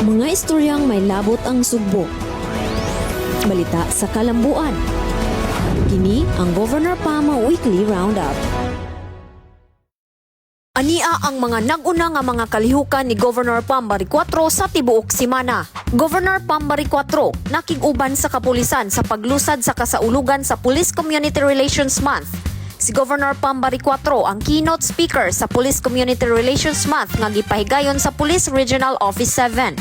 Mga istoryang may labot ang Sugbo. Balita sa Kalambuan. Kini ang Governor Pam Weekly Roundup. Ania ang mga nag-una nga mga kalihukan ni Governor Pam Baricuatro sa tibuok simana. Governor Pam Baricuatro nakig-uban sa kapulisan sa paglusad sa kasaulugan sa Police Community Relations Month. Si Governor Pam Baricuatro ang keynote speaker sa Police Community Relations Month nga gipahigayon sa Police Regional Office 7.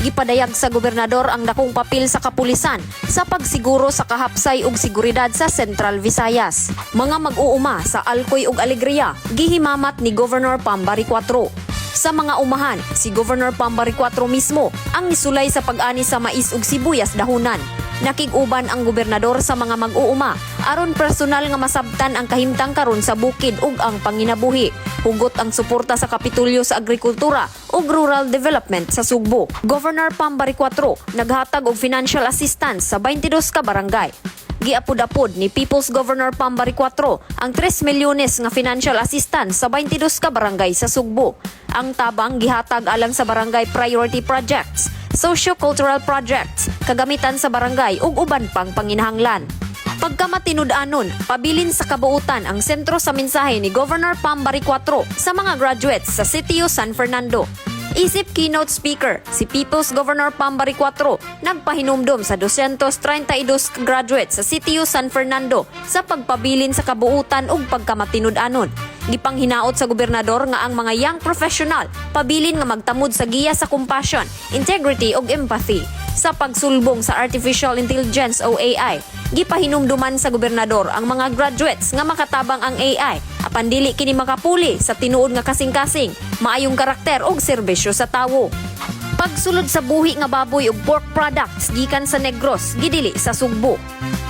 Gipadayag sa gobernador ang dakong papel sa kapulisan sa pagsiguro sa kahapsay ug seguridad sa Central Visayas. Mga mag-uuma sa Alcoy ug Alegria gihimamat ni Governor Pam Baricuatro. Sa mga umahan, si Governor Pam Baricuatro mismo ang nisulay sa pag-ani sa mais ug sibuyas dahunan. Nakig-uban ang gobernador sa mga mag-uuma aron personal nga masabtan ang kahimtang karon sa bukid ug ang panginabuhi. Hugot ang suporta sa Kapitulyo sa agrikultura ug rural development sa Sugbo. Governor Pam Baricuatro naghatag og financial assistance sa 22 ka barangay. Giapod-apod ni People's Governor Pam Baricuatro ang 3 milyones nga financial assistance sa 22 ka barangay sa Sugbo. Ang tabang gihatag alang sa barangay priority projects, socio-cultural projects, kagamitan sa barangay ug uban pang panginahanglan. Pagkamatinud-anon, pabilin sa kabuutan ang sentro sa mensahe ni Governor Pam Baricuatro sa mga graduates sa Sitio San Fernando. Isip keynote speaker, si People's Governor Pam Baricuatro nagpahinumdom sa 232 graduates sa Sitio San Fernando sa pagpabilin sa kabuutan ug pagkamatinud-anon. Gipanghinaot sa gobernador nga ang mga young professional pabilin nga magtamod sa giya sa compassion, integrity ug empathy sa pagsulbong sa artificial intelligence o AI. Gipahinumduman sa gobernador ang mga graduates nga makatabang ang AI apan dili kini makapuli sa tinuod nga kasing-kasing, maayong karakter ug serbisyo sa tawo. Pagsulod sa buhi nga baboy ug pork products gikan sa Negros, gidili sa Sugbo.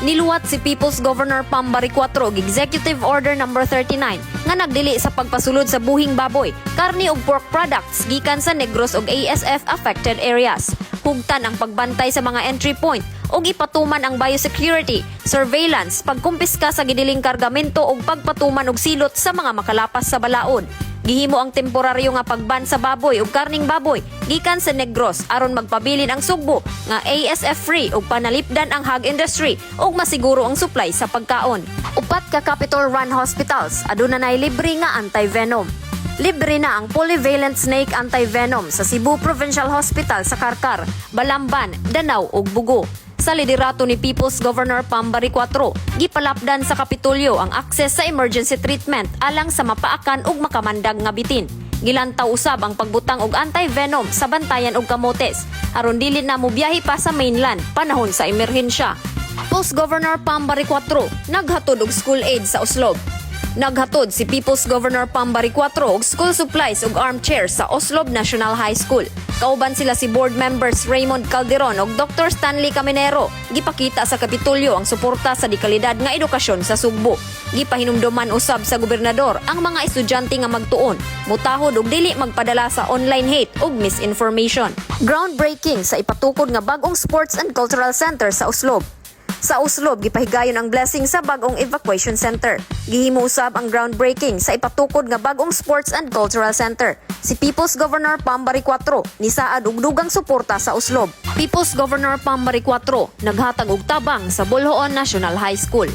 Niluwat si People's Governor Pam Baricuatro og Executive Order Number 39 nga nagdili sa pagpasulod sa buhing baboy, karni ug pork products gikan sa Negros ug ASF affected areas. Hugtan ang pagbantay sa mga entry point ug ipatuman ang biosecurity, surveillance, pagkumpiska sa gidiling kargamento ug pagpatuman og silot sa mga makalapas sa balaod. Gihimo ang temporaryo nga pagban sa baboy ug karning baboy gikan sa Negros aron magpabilin ang Sugbo nga ASF free ug panalipdan ang hog industry ug masiguro ang supply sa pagkaon. Upat ka Capitol Run Hospitals aduna nay libre nga anti-venom. Libre na ang polyvalent snake anti-venom sa Cebu Provincial Hospital sa Carcar, Balamban, Danao ug Bogo. Sa liderato ni People's Governor Pam Baricuatro, gipalapdan sa Kapitolyo ang access sa emergency treatment alang sa mapaakan ug makamandag nga bitin. Gilantaw usab ang pagbutang og anti-venom sa Bantayan ug Camotes aron dili na mobiyahe pa sa mainland panahon sa emerhensya. People's Governor Pam Baricuatro naghatod og school aid sa Oslob. Naghatod si People's Governor Pam Baricuatro og school supplies ug armchairs sa Oslob National High School. Kauban sila si board members Raymond Calderon ug Dr. Stanley Caminero. Gipakita sa Kapitolyo ang suporta sa dekalidad nga edukasyon sa Sugbo. Gipahinumduman usab sa gobernador ang mga estudyante nga magtuon, mutahod ug dili magpadala sa online hate ug misinformation. Groundbreaking sa ipatukod nga bag-ong sports and cultural center sa Oslob. Sa Oslob, gipahigayon ang blessing sa bag-ong evacuation center. Gihimo usab ang groundbreaking sa ipatukod nga bag-ong sports and cultural center. Si People's Governor Pam Baricuatro nisaad og dugang suporta sa Oslob. People's Governor Pam Baricuatro naghatag og tabang sa Boljoon National High School.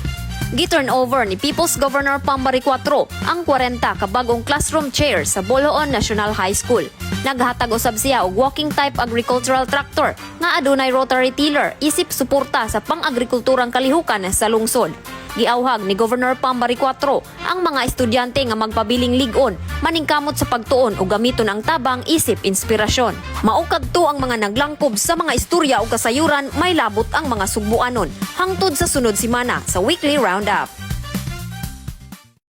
Gi-turn over ni People's Governor Pam Baricuatro ang 40 ka bag-ong classroom chair sa Boljoon National High School. Naghatag usab siya og walking type agricultural tractor nga adunay rotary tiller isip suporta sa pang-agrikulturang kalihukan sa lungsod. Giawhag ni Governor Pam Baricuatro ang mga estudyante nga magpabiling lig-on, maningkamot sa pagtuon ug gamiton ang tabang isip inspirasyon. Mao kadto ang mga naglangkob sa mga istorya ug kasayuran may labot ang mga Sugbuanon. Hangtod sa sunod simana sa Weekly Roundup.